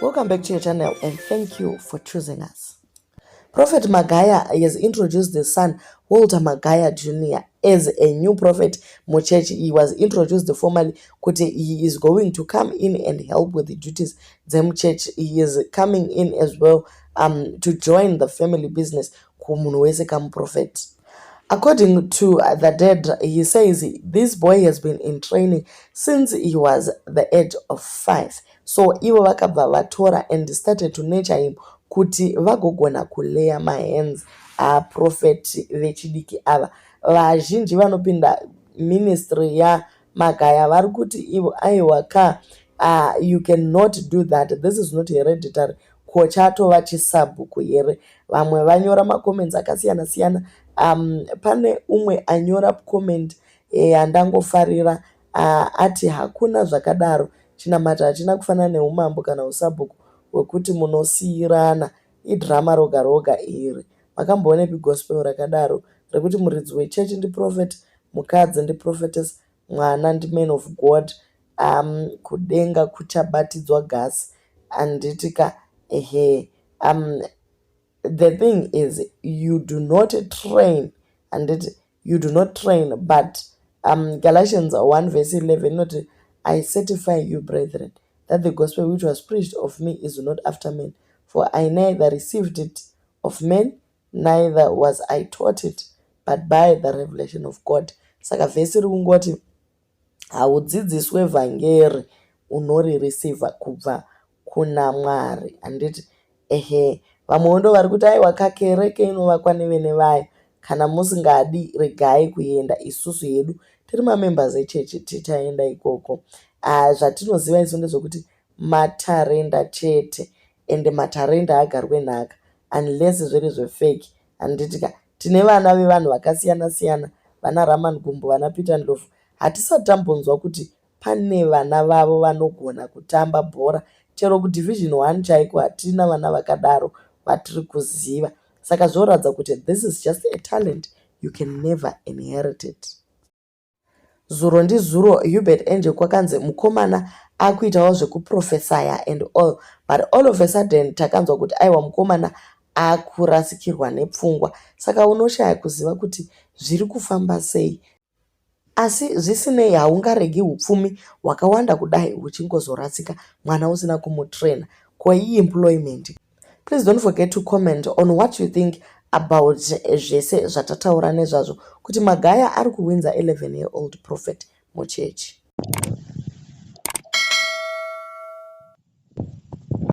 Welcome back to your channel and thank you for choosing us. Prophet Magaya has introduced the son Walter Magaya Jr. as a new prophet muchurch. He was introduced formally kuti he is going to come in and help with the duties dzemuchurch. He is coming in as well to join the family business kumunhu wese kamuprophet. According to the dad, he says this boy has been in training since he was the age of 5. So ivo vakabva vatora and started to nurture him kuti vagogona kuleya mahands aprofeti vechidiki ava. Vazhinji vanopinda ministry yaMagaya vari kuti ivo aiwa ka, you cannot do that, this is not hereditary, ko chatova chisabhuku here? Vamwe vanyora macomments akasiyana siyana. Pane umwe anyora comment yandangofarira, ati hakuna zvakadaro, chinamato hachina kufanana neumambo kana usabhuku hwekuti munosiyirana, idhirama roga roga iri. Makamboonepi gospel rakadaro rekuti muridzi wechechi ndiprophet, mukadzi ndiprophetess, mwana ndiman of God? Kudenga kuchabatidzwa gasi, handiti ka? Ehe. The thing is, you do not train, handiti? You do not train, but Galatians 1 verse 11 inoti, "I certify you, brethren, that the gospel which was preached of me is not after men. For I neither received it of men, neither was I taught it, but by the revelation of God." Saka vhesi iri kungoti haudzidziswe vhangeri, unorireceiva kubva kuna Mwari, handiti? Ehe. Vamwewo ndo vari kuti aiwa, kakereke inovakwa nevene vayo, kana musingadi regai kuenda, isusu hedu tiri mamembers echechi tichaenda ikoko. Zvatinoziva isu ndezvekuti matarenda chete, ende matarenda haagarwe nhaka unless zviri zvefake, handiti ka? Tine vana vevanhu vakasiyana siyana, vana Raman Gumbo, vana Peter Ndlovu, hatisati tambonzwa kuti pane vana vavo vanogona kutamba bhora chero kudivision 1 chaiko. Hatina vana vakadaro vatiri kuziva. Saka zvoratidza kuti this is just a talent, you can never inherit it. Zuro ndizuro Hubert Angel kwakanzi mukomana akuitawo zvekuprofesaya and all, but all of a sudden takanzwa kuti aiwa, mukomana akurasikirwa nepfungwa. Saka unoshaya kuziva kuti zviri kufamba sei, asi zvisinei haungaregi upfumi hwakawanda kudai huchingozorasika mwana usina kumutraina. Ko iemployment? Please don't forget to comment on what you think about zvese zvatataura nezvazvo, kuti Magaya ari kuwinza 11 year old prophet muchechi.